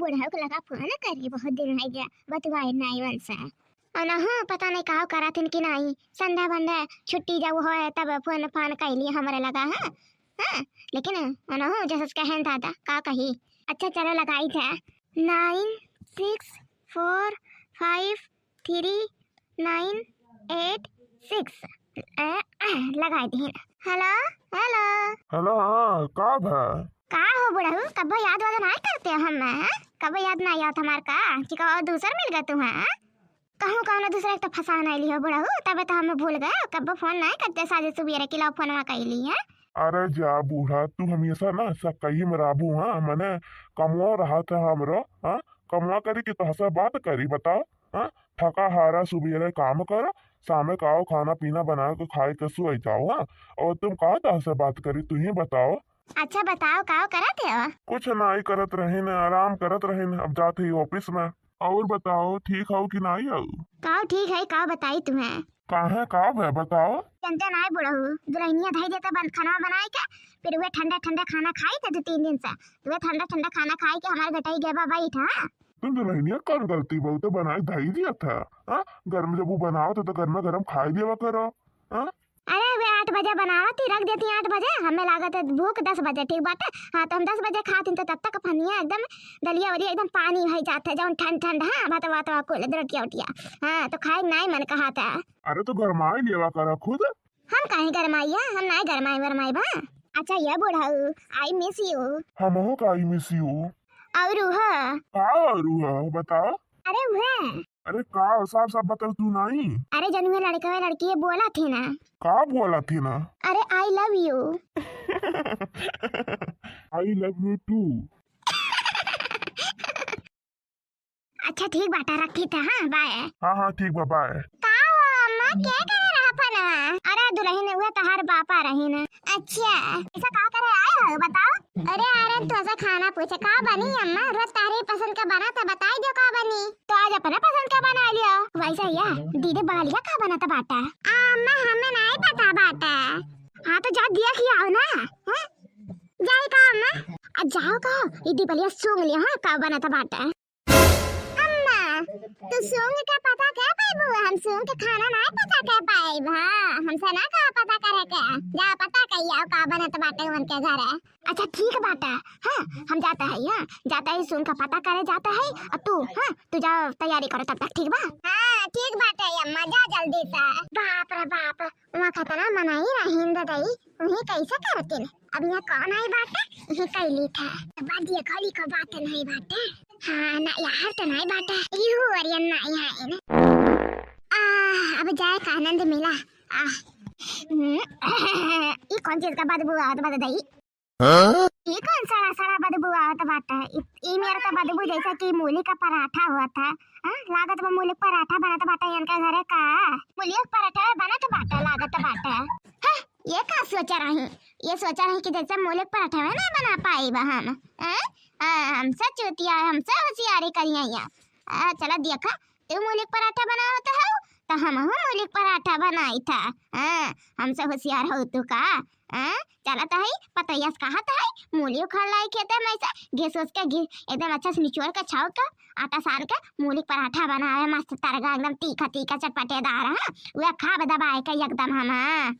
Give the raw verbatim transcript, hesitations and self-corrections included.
बुढ़ऊ के लगा फोन करी, बहुत दिन होइ गया, बतुआए नाई मन से। अनहु पता नहीं काव करत हिन कि नाई, संध्या बंध्या छुट्टी जब होए तब फोन फान कैली हमरे लगा, हाँ? हाँ, लेकिन अनहु जैसे कहें दादा, का कही? अच्छा चलो लगाई थे, nine six four five three nine eight six। ए, ए, लगाई दी। हेलो, हेलो। हेलो, हाँ, का भा? का हो बुढ़ऊ, कब्बो याद वाद नाई करते हो हमें, हाँ? कब्बो याद नाई आवत हमार का? कि कहो दूसर मिल गए तू, हाँ? कहूँ कौनो दूसरे के तो फंसा नाई लिहो बुढ़ऊ, तबे तो हमें भूल गए, कब्बो फोन नाई करते, साझे सुबेरे की लाओ फोनवा कैली है। अरे जा बूढ़ा, तू हमेशा ना सक्कई में रहबू, हाँ? मने कमवा रहत है हमरो, हाँ? कमवा करी कि तोहसे बात करी, बताओ, हाँ? थका हारा सुबेरे काम करो, शामे का आओ, खाना पीना बना के खाए के सोए जाओ, हाँ? और तुम का तोहसे बात करी, तू ही बताओ। अच्छा बताओ, का करत हो? कुछ नाई करत रहिन, आराम करत रहिन, अब जात ही ऑफिस में। और बताओ, ठीक हो कि नाई हो? का ठीक है, का बताई तुम्हें? काहे, का भे, बताओ। चिंता नाई बुढ़ऊ, दुल्हनिया धई देते बन-, खाना बनाए के, फिर वे ठंडा ठंडा खाना खाई थे दो तीन दिन से, तो वे ठंडा ठंडा खाना खाई के हमारे गटाई गया बा बैठ, हाँ? तुम दुल्हनिया कौन गलती बहुत बनाए धई दिया था, हाँ? घर में जब वो बनाओ तो, तो गर्मा गर्म खाई लेवा करो, हाँ? अरे वे आठ बजे बनावत ही, रख देती आठ बजे, हमें लागत है भूख दस बजे, ठीक बाटे। हाँ, तो हम दस बजे खात ही, तो तब तक फनिया एकदम दलिया वलिया एकदम पानी होइ जात है, जौन ठंड ठंड, हाँ, भात वात वा कुल, रोटिया उटिया, हाँ, तो खाए नाई मन कहा था। अरे तो गरमाई लेवा करा खुद। हम काहे गरमाई है, हम नाई गरमाई वरमाई बा। अच्छा ये बुढ़ऊ, I miss you। हमहू का I miss you। और उह? का और उह, बताओ। अरे उहे। अरे का, साफ साफ बताओ तू नाई। अरे जनुए लड़कवे लड़की बोला थे ना। का बोला थे ना? अरे I love you। I love you too। अच्छा ठीक बाटा, रखी था, हाँ, बाय। हाँ, हाँ, ठीक बा, बाय। का हो अम्मा, के करे रहा फोनवा? अरे दुल्हन, उहे तहार बापा रही ना। अच्छा, ऐसा का करे आए हो, बताओ? अरे, अरे, तोसे खाना पूछे, का बनी अम्मा? रोज तारे पसंद का बना था, बताई दो का बनी। तो आज अपने पसंद का बना लियो। वैसे या, दीदी बगलिया का बनत बाटा? आ, अम्मा, हमें नाई पता बाटा। हाँ, तो जा दिया खियाओ ना, हैं? जाए का अम्मा? आ, जाओ का, ई दीपलिया सूंघ लियो, हाँ, का बनत बाटा? अम्मा, तू सूंघ के पता कर पाइबू? हम सूंघ के खाना ना पता कर पाइब, हाँ, हमसे ना कहा पता करे के। जा पता कइया का बनत बाटे उनके घरे। अच्छा ठीक बाटे, हाँ, हम जाते हैं, हाँ, जाते ही सूंघ के पता करे जाते हैं, और तू, हाँ, तू जा तैयारी करो तब तक, ठीक बा? हाँ, ठीक बाटे अम्मा, जा जल्दी से। बाप रे बाप, वहाँ खतना मनाई रहीन ददई, उन्हें कैसे करतिन? अब यहाँ कौन आई बाटे? यही कैली था। बात ये खाली को बात नहीं बाटे। हाँ, ना यार तो नहीं बाटे। यू अरियन ना यहाँ इन। आ, अब जाए का आनंद मिला। आ, हम्म, ई कौन चीज का बदबू आवत बा ददई? हाँ? ई कौन सड़ा सड़ा बदबू आवत बाटे? ई, ई मेरा तो बदबू जैसा कि मूली का पराठा हुआ था। हाँ, लागत बा मूली का पराठा बनत बाटे इनका घरे का। मूली का पराठा बनत बाटे, लागत बाटे। हाँ, ये का सोचा रही? ये सोचा रही कि जैसे मूली का पराठा में ना बना पाई बा हम। हैं? हाँ, हमसे चूतिया है, हमसे होशियारी करिया या। आ, चला देखा, तू मूली का पराठा बनावत हो, तो हमहू मूली का पराठा बनाई था। हाँ, हमसे होशियार हो तू का? हाँ, चलत है, पतोहिया से कहत है, मूली उखाड़ लाई खेते में से, घिस उस के घि-, एकदम अच्छा से निचोड़ के छौंक के, आटा सान के, मूली का पराठा बनावे, मस्त तरगा, एकदम तीखा तीखा, चटपटेदार, हाँ, वह खाब दबाए के एकदम हम, हाँ।